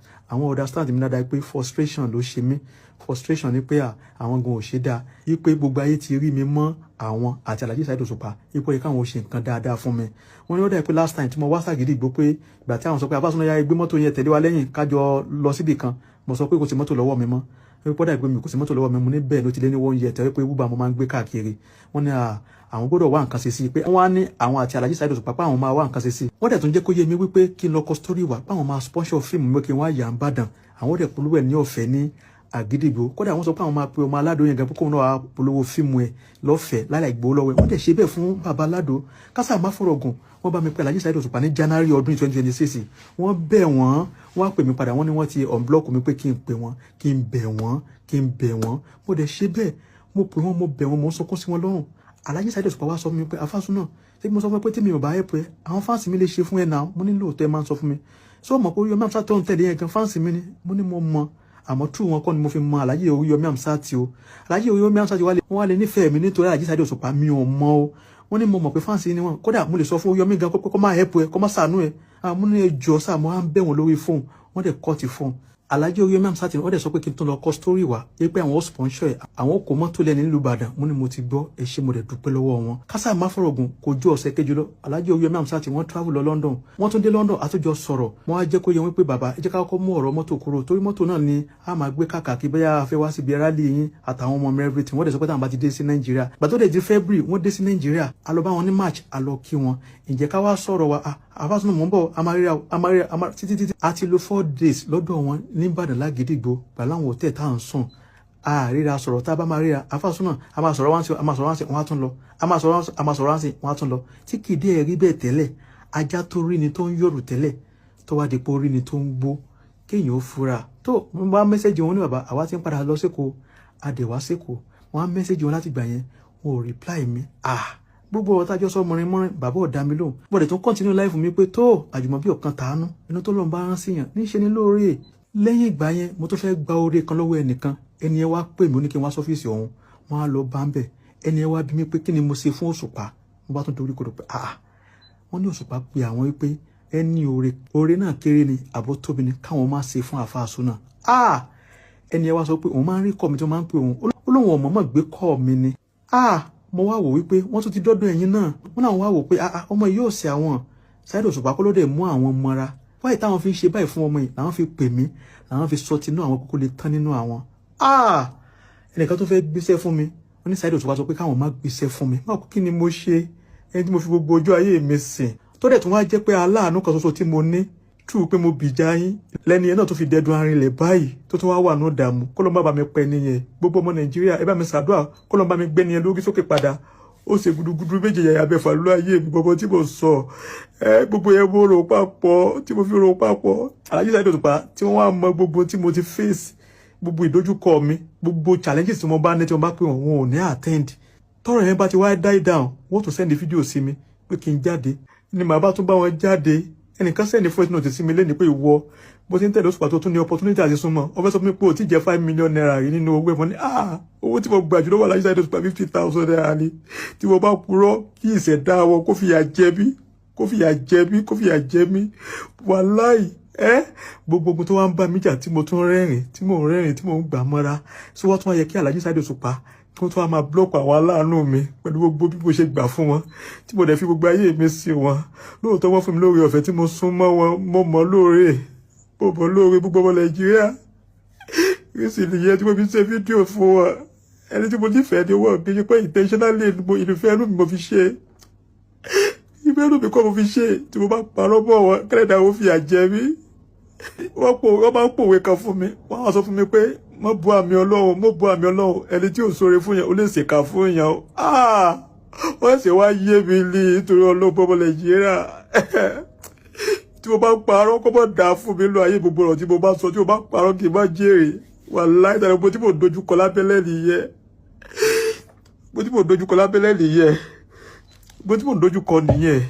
àwọn understand mi dáadáa, pé frustration ló ṣe mí. Frustration ni pé àwọn gan ò ṣe dáa, yí pé gbogbo ayé ti rí mi mọ́ àwọn àti Alhaji Saheed Òṣùpá, ipò yẹ káwọn ò ṣe nǹkan dáadáa fún mi. Wọ́n ní ó dà pé last time tí mo wá Sàgídìgbò, pé ìgbà tí àwọn sọ pé, "Abásúná, yá, gbé mọ́tò yẹn tẹ̀lé wa lẹ́yìn, kájọ lọ síbì kan," mo sọ pé kò sí mọ́tò lọ́wọ́ mi mọ́, pé pọ́dà pé mi kò sí mọ́tò lọ́wọ́ mi. Mo ní bẹ́ẹ̀ ló ti lé ní one year tẹ́wọ́ pé Uber mo máa ń gbé káàkiri. Wọ́n ní àwọn gbọ́dọ̀ wá nǹkan ṣe sí i, pé wọ́n á ní àwọn àti Alhaji Saheed Òṣùpá pé àwọn máa wá nǹkan ṣe sí i. Wọ́n dẹ̀ tún jẹ́ kó yé mi wípé kí n lọ kọ story wá, páwọn máa sponsor fíìmù mi, kí n wá yà ń bàdàn, àwọn dẹ̀ polówó ẹ̀ ní ọ̀fẹ́ ní Àgídìgbò. Kódà wọ́n sọ pé àwọn máa pe ọmọ aládùn yẹn gan pé kóun náà wá polówó fíìmù ẹ̀ lọ́fẹ̀ẹ́ láì gbowó lọ́wọ́ ẹ̀. Wọ́n dẹ̀ ṣe bẹ́ẹ̀ fún bàbá aládùn. Kásá má fọ̀rọ̀ gùn, wọ́n bá mi pé Alhaji Saheed Òṣùpá ní January ọdún 2026. Wọ́n bẹ̀ wọ́n, wọ́n á pè mí padà. Wọ́n ní wọ́n ti unblock mi, pé kí n pè wọ́n, kí n bẹ̀ wọ́n, kí n bẹ̀ wọ́n. Mo dẹ̀ ṣe bẹ́ẹ̀, mo pè wọ́n, mo bẹ̀ wọ́n, mo ń sọkún sí wọn lọ́rùn. Alhaji Saheed Òṣùpá wá sọ fún mi pé, "Afásúná, ṣé mo sọ fún ẹ pé tí mi ò bá help ẹ, àwọn fans mi lè ṣe fún ẹ náà?" Mo ní lóòótọ́, ẹ máa ń sọ fún mi. Sọ mọ̀ pé Oríyọmí Hamzat tó ń tẹ̀lé yẹn gan fans mi ni? Mo ní mo mọ̀, àmọ́ tú wọn kọ́ ni mo fi mọ Alhaji Oríyọmí Hamzat o. Alhaji Oríyọmí Hamzat wọ́n wá lè nífẹ̀ẹ́ mi nítorí Alhaji Saheed Òṣùpá, mi ò mọ̀ o. Wọ́n ní mo mọ̀ pé fans ni wọ́n. Kódà mo lè sọ fún Oríyọmí gan kó má help ẹ, kó má ṣàánú ẹ. Àmú ní ẹjọ́ sáà, mo á ń bẹ̀ wọ́n lórí fóònù, wọ́n dẹ̀ cut fóònù. Alhaji Oríyọmí Hamzat, wọ́n dẹ̀ sọ pé kí n tún lọ kọ story wá, pé àwọn sponsor ẹ̀, àwọn kò mọ́tò lẹ́ni nílùú Ìbàdàn. Mo ní mo ti gbọ́, ẹ ṣé, mo dẹ̀ dúpẹ́ lọ́wọ́ wọn. Kásá má fọ̀rọ̀ gùn, kò ju ọ̀sẹ̀ kejì lọ, Alhaji Oríyọmí Hamzat, wọ́n travel lọ London. Wọ́n tún dé London, àtúnjọ sọ̀rọ̀. Wọ́n á jẹ́ kó yẹ wọ́n pé, "Bàbá, ẹ jẹ́ ká kọ́kọ́ mú ọ̀rọ̀ mọ́tò kúrò, torí mọ́tò náà ni a máa gbé káàkiri, bóyá a fẹ́ wá síbi rally yín àtàwọn ọmọ mi, everything." Wọ́n dẹ̀ sọ pé táwọn bá ti dé sí Nàìjíríà. Gbà tó dẹ̀ di February, wọ́n dé sí Nàìjíríà, a lọ bá wọn ní March, a lọ kí wọn. Ǹjẹ́ ká wá sọ̀rọ̀ wa? Àfàsùn, mò ń bọ̀, a máa ríra, a máa ríra, a máa títí títí. A ti lo 4 days lọ́dọ̀ wọn ní Ìbàdàn lágídígbò pẹ̀lú àwọn hòtẹ́ẹ̀ tá à ń sùn. A ríra sọ̀rọ̀. Tá a bá máa ríra, àfàsùn náà, a máa sọ̀rọ̀ wá sí, a máa sọ̀rọ̀ wá sí, wọ́n á tún lọ. A máa sọ̀rọ̀, a máa sọ̀rọ̀ wá sí, wọ́n á tún lọ. Tí kìí dé ẹ̀rí bẹ́ẹ̀ tẹ́lẹ̀, ajá tó rí ni tó ń yọ̀rù tẹ́lẹ̀, tó wá di pé ó rí ni tó ń gbó, kéèyàn ó fura. Tó mo bá message wọn ní, "Bàbá, àwa ti ń padà lọ sékòó." A dẹ̀ wá sékòó. Wọ́n á message wọn láti gbà yẹn, wọn ò reply mi. Ah, gbogbo ọ̀rọ̀ tájọ́ sọ mọ̀rin mọ́rin, bàbá ò dá mi lóhùn. Mo dẹ̀ tún continue life mi pé tó àjùmọ̀bí ọ̀kan tàánú inú tó lọ́n bá rán sí yàn níṣẹ́ ni lóore. Lẹ́yìn ìgbà yẹn, mo tún fẹ́ gba oore kan lọ́wọ́ ẹnìkan. Ẹni yẹn wá pè mí, ó ní kí n wá sọ́fíìsì òun. Wọ́n á lọ bá ń bẹ̀. Ẹni yẹn wá bí mi pé kí ni mo ṣe fún Òṣùpá. Mo bá tún dorí kodò pé ah, wọ́n ní Òṣùpá pé àwọn wípé ẹni oore, oore náà kéré ni àbó tóbi ni, káwọn má ṣe fún àfa àsúná. Ah, ẹni yẹn wá sọ pé òun máa ń rí call mi tí wọ́n máa ń pè òun, ó lóun ọ̀mọ̀ọ́mọ̀ gbé call mi ni. Ah, mo wá wò wípé wọ́n tún ti dọ́dọ̀ ẹ̀yin náà. Wọ́n náà wá wò pé ah, ọmọ yìí yóò ṣe àwọn Saheed Òṣùpá kó ló dé mú àwọn mọ́ra wáyé táwọn fi ń ṣe báyìí fún ọmọ yìí. Làwọn fi pè mí, làwọn fi sọ tinú àwọn kókó lè tán nínú àwọn. Ah, ẹnìkan tó fẹ́ gbéṣẹ́ fún mi, wọ́n ní Saheed Òṣùpá sọ pé káwọn má gbéṣẹ́ fún mi. Báwo? Kí ni mo ṣe? Ẹni tí mo fi gbogbo ọjọ́ ayé mi sìn, tó dẹ̀ tún wá jẹ́ pé aláàánú kan ṣoṣo tí mo ní tú pé mo bìjà yín lẹ́ni yẹn náà tó fi dẹdun arinlẹ̀ báyìí, tó tún wá wà ní ìdààmú, kó ló má bá mi pẹ́ nìyẹn. Gbogbo ọmọ Nàìjíríà, ẹ bá mi ṣàdúrà kó ló má mi gbé nìyẹn lórí sókè padà. Ó ṣe gudugudu méje yàyà mẹ́fà lórí ayé mi. Gbogbo tí mo sọ ẹ, gbogbo yẹn mo rò papọ̀, tí mo fi rò papọ̀, Alhaji Saheed Òṣùpá tí wọ́n wá mọ gbogbo tí mo ti face, gbogbo ìdojúkọ mi, gbogbo challenges tí mo bá ní, tí mo bá pè wọ́n, wọn ò ní attend. Tọ́rọ̀ yẹn bá ti wá die down, wọ́n tún send fídíò sí mi pé kí n jáde, ni màá bá tún bá wọn jáde. Ẹnìkan send voice note sí mi lẹ́ni pé ìwọ bó ti ń tẹ̀lé Òṣùpá tó tún ní opportunity àti súnmọ́ ọ, fẹ́ sọ fún mi pé o ti jẹ́ ₦5 million rí nínú owó ẹ̀fọn ní. Ah, owó tí mo gbà jù lọ́wọ́ Alhaji Saheed Òṣùpá, ₦50,000 ni. Tí mo bá purọ́, kí ìṣẹ̀dá wọn kó fìyà jẹ mí, kó fìyà jẹ mí, kó fìyà jẹ mí. Wàláì ẹ, gbogbo ogun tó wá ń bá mi jà, tí mo tún rẹ́rìn, tí mò ń rẹ́rìn, tí mò ń gbà mọ́ra sí, wọ́n tún wá yẹ kí Alhaji Saheed Òṣùpá kí wọ́n tún wá máa block àwọn aláàánú mi pẹ̀lú gbogbo bí mo ṣe gbà fún wọn, tí mo dẹ̀ fi gbogbo ayé mi sí wọn. Lóòótọ́, wọ́n fún mi lóore ọ̀fẹ́ tí mo sún mọ́ wọn. Mo mọ̀ lóore, mo mọ̀ lóore. Gbogbo ọmọ Nàìjíríà rísì nìyẹn tí mo fi ṣe fídíò fún wọn. Ẹni tí mo nífẹ̀ẹ́ ni wọ́n. Kì í ṣe pé intentionally mo ìfẹ́ inú mi mo fi ṣe, ìfẹ́ inú mi kọ́ mo fi ṣe. Tí mo bá parọ́ mọ́ wọn, kẹ́lẹ́dàá ó fìyà jẹ mí. Wọ́n máa ń pòwe kan fún mi. Wọ́n á sọ fún mi pé má bu àmì Ọlọ́run, má bu àmì Ọlọ́run. Ẹni tí ò sóore fún yẹn, ó lè ṣèkà fún yẹn o. Wọ́n ṣe wá yé mi ní nítorí Ọlọ́run, bọ́mọ Nàìjíríà. Tí mo bá parọ́, kó mọ̀ dáa fún mi lọ ayé. Gbogbo ọ̀rọ̀ tí mo bá sọ, tí mo bá parọ́, kì í má jèrè. Wàláhì tàbí mo tí mo dojúkọ lábẹ́lẹ̀ nìyẹn, mo tí mo dojúkọ lábẹ́lẹ̀ nìyẹn, mo tí mo dojúkọ nìyẹn.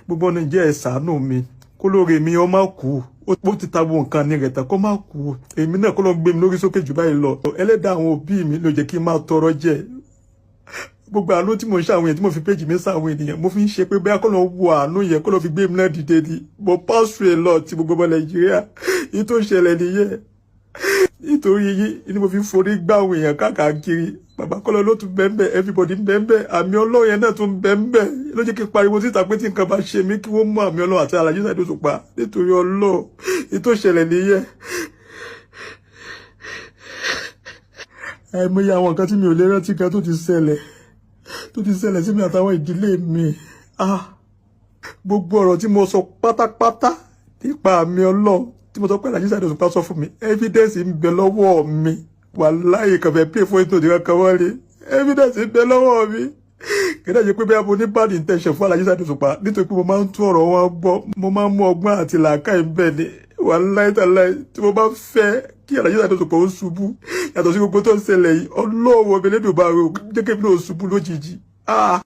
Gbogbo Nàìjíríà, ẹ ṣàánú mi, kó lóore mi ọ má kú. Ó ti ta gbogbo nǹkan ní rẹ̀ tán, kó má kú. Èmi náà kó lọ gbé mi lórí sókè jù báyìí lọ. Ẹlẹ́dàá àwọn òbí mi ló jẹ́ kí n máa tọrọ jẹ. Gbogbo àánú tí mo ń ṣe àwọn èèyàn, tí mo fi péjì mi sáwọn ènìyàn, mo fi ń ṣe pé bóyá kó lọ wo àánú yẹn, kó lọ fi gbé mi náà dìde ni. Mo pass through a lot. Tí gbogbo ọmọ Nàìjíríà yìí tó ṣẹlẹ̀ nìyẹn, nítorí yìí ni mo fi forí gbá àwọn èèyàn káàkiri. Bàbá kọ́lọ́ ló tún bẹ́ẹ̀, everybody bẹ́ẹ̀, àmì Ọlọ́run yẹn náà tún bẹ́ẹ̀ ló jẹ́ kí n pariwo síta pé tí nǹkan bá ṣe mí, kí wọ́n mú àmì Ọlọ́run àti Alhaji Saheed Òṣùpá, nítorí Ọlọ́run. Èyí tó ṣẹlẹ̀ nìyẹn. Àìmọye àwọn nǹkan tí mi ò lè rántí kan tó ti ṣẹlẹ̀ sí mi àtàwọn ìdílé mi. Ah, gbogbo ọ̀rọ̀ tí mo sọ pátápátá nípa àmì Ọlọ́run tí mo sọ pé Alhaji Saheed Òṣùpá sọ fún mi, evidence ń bẹ lọ́wọ́ mi. Wàláhì, kàn fẹ́ pay fún ètò ìdíwọ́ kan wọlé, evidence ń bẹ lọ́wọ́ mi. Kì í dájú pé bí mo ní bad intention fún Alhaji Saheed Òṣùpá, nítorí pé mo máa ń tún ọ̀rọ̀ wọn gbọ́, mo máa ń mú ọgbọ́n àti làákàyè ń bẹ ni. Wàláhì tàláhì, tí mo bá fẹ́ kí Alhaji Saheed Òṣùpá ó ṣubú, yàtọ̀ sí gbogbo tó ń ṣẹlẹ̀ yìí, Ọlọ́wọ́ mi lédùn bá rò jẹ́ kí èmi náà ṣubú lójijì. Ah,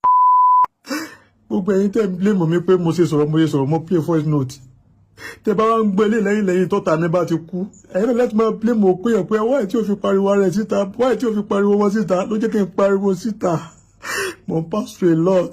gbogbo ẹ̀yin tẹ́ ń blame mi pé mo ṣe sọ̀rọ̀, mo ṣe sọ̀rọ̀, mo play voice note, tẹ́ bá wá ń gbé ilé lẹ́yìn tọ́ta mi bá ti kú, ẹ̀yin náà láti máa blame òpin yẹn pé wáyé tí o fi pariwo ara ẹ̀ síta, wáyé tí o fi pariwo wọn síta, ló jẹ́ kí n pariwo síta. Mo pass through a lot.